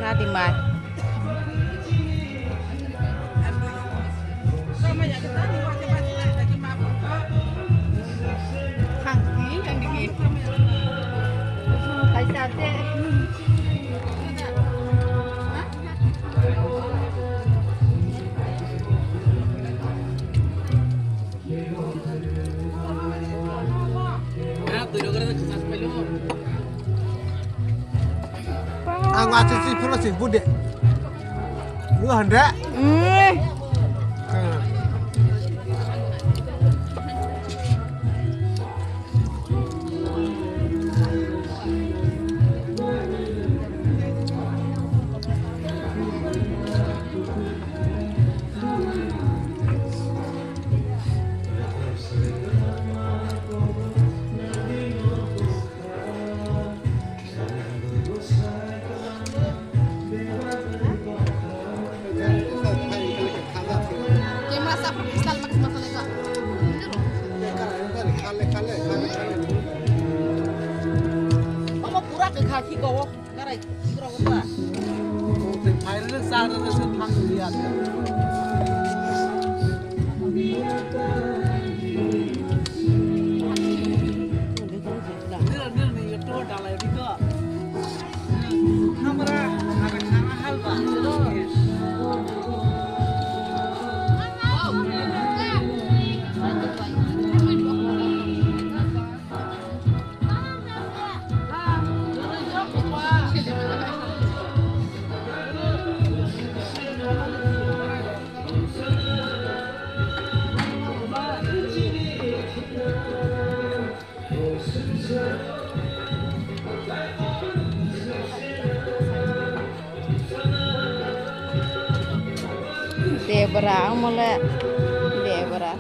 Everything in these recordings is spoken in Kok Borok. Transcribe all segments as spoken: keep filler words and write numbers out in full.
Nadi mai. Thang di, thang di. Kaisa te. Ang wacha si phano si bude. Lu hande. Mm. Camera sa professional max masalai ka. Omo pura ke kha khi ko. Karai, sikro ko pa. Te phairele sarele se thang liya. Nira, nira, nira, to dalai dito. Hamra, hamra halba. Debra, ang mole debra.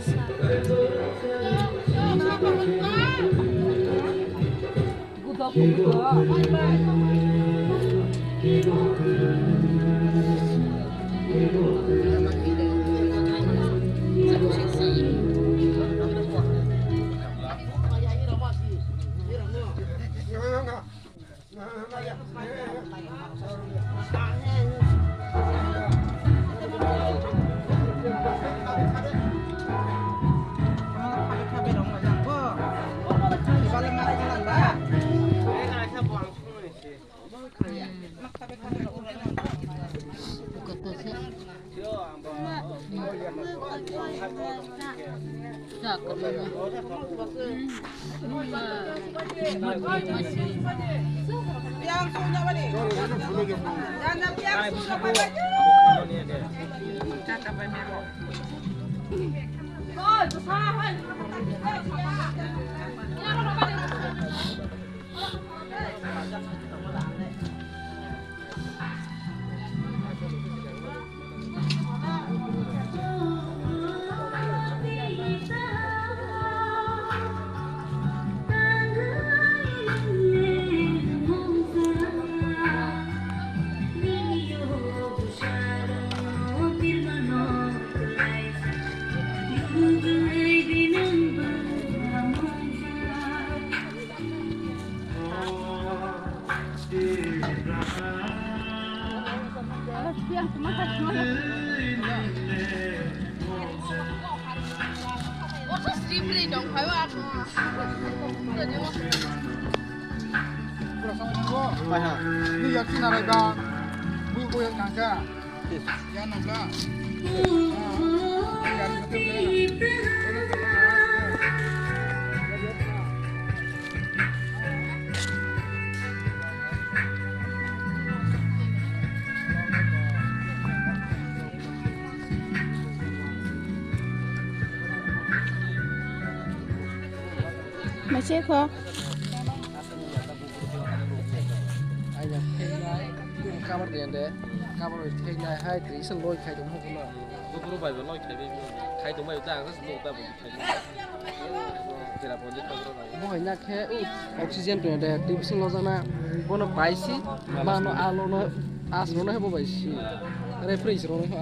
Ni yakni narai ba, bu bu yang nangka. Mase kho. Aina theknai, kabar de de, kabar theknai hai twi se loi khai tong phano. Guburu bai bo loi khai bai khai tong bai ta ang se no ta bo khai. Bo hai na khe, u, oxygen to de, twi bising lo jana, bono bai si, mano alo no, as no bo bai si. Re freeze ro no.